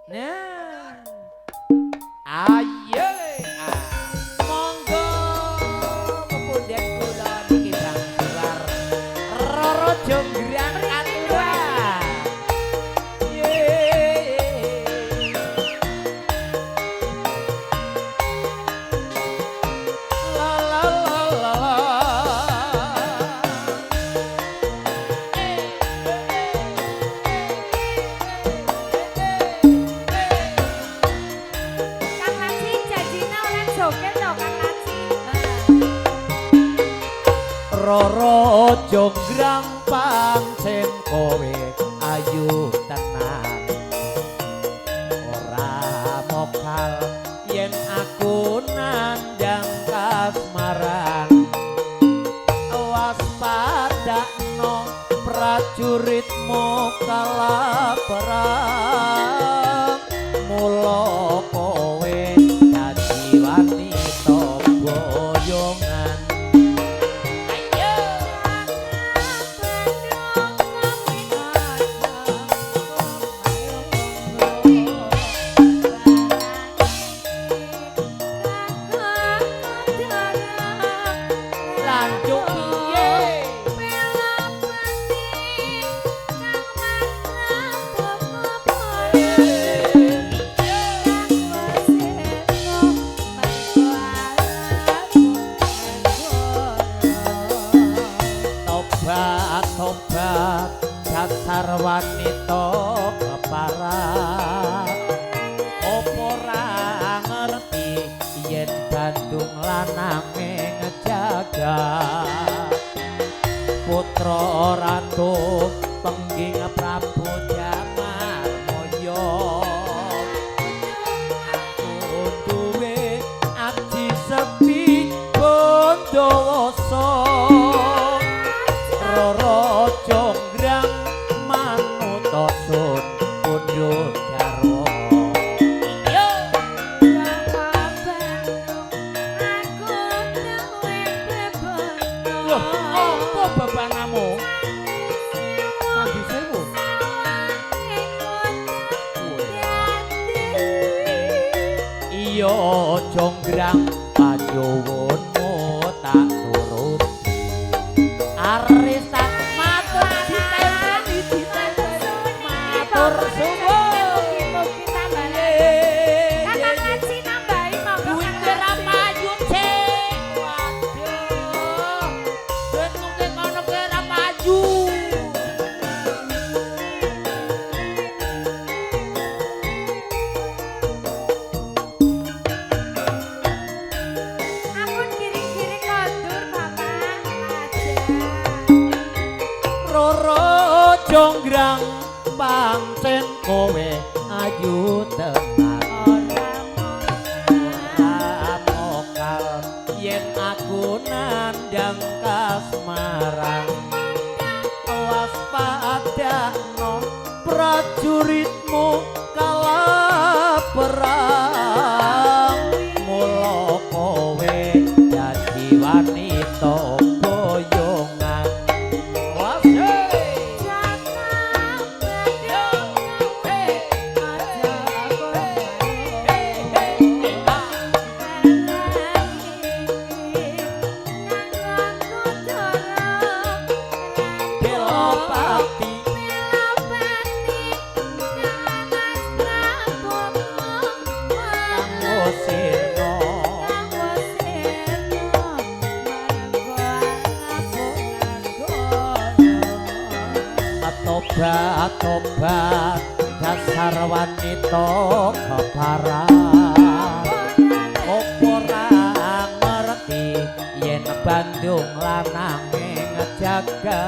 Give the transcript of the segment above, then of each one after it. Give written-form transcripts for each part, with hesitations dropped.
Nah. Ayo. Monggo pepundhen kula niki Bang Suwar. Roro Jonggrang katuran. Ye. La la la la la. Kang Laci janjine ora joget to Kang Laci. Roro Jonggrang pancen kowe ayu tenan. Ora mokal yen aku nandang kasmaran. Waspadakno prajuritmu kala perang. Mula kowe dadi wanita boyongan. Ayo. Lanjut piye? Tobat tobat dasar wanita keparat. Opo ora ngerti yen Bandung lanange ngejaga. Putra ratu pengging Prabu Jamarmaya. Aku duwe aji sekti Bondowoso. Roro Jonggrang manut sun pundhut garwa. Iya. Loh, apa babanamu? Sandi Sewu. Iya Jonggrang panjuwunmu tak turuti. Aris tak matur ditempeli ditempeli matur suwun. Duit ora payu, Cek. Waduh. Bentuke ngono kuwi ora payu. Ampun giring-giring kondur Bapak. Aja. Roro Jonggrang pancen kowe ayu tenan. Ora mokal yen aku nandang kasmaran. Waspadakno prajuritmu kala perang. Mula kowe dadi wanita boyongan. Wase. Belopati kanggo sirna. Tobat tobat dasar wanita keparat. Opo ora ngerti yen Bandung lanange ngejaga.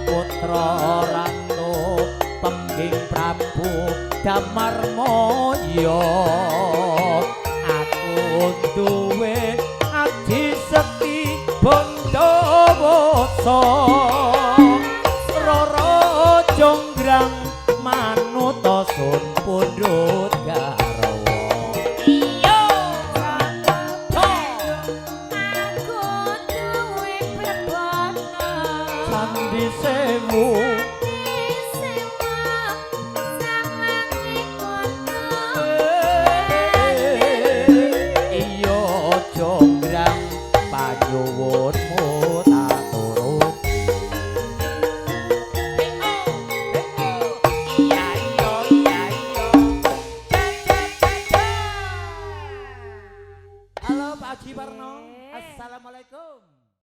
Putra ratu pengging Prabu Damarmaya. Aku duwe aji sekti Bondowoso. Roro Jonggrang manut sun pundhut garwa. Iya. Sandi Sewu. Sewa, sang Assalamualaikum.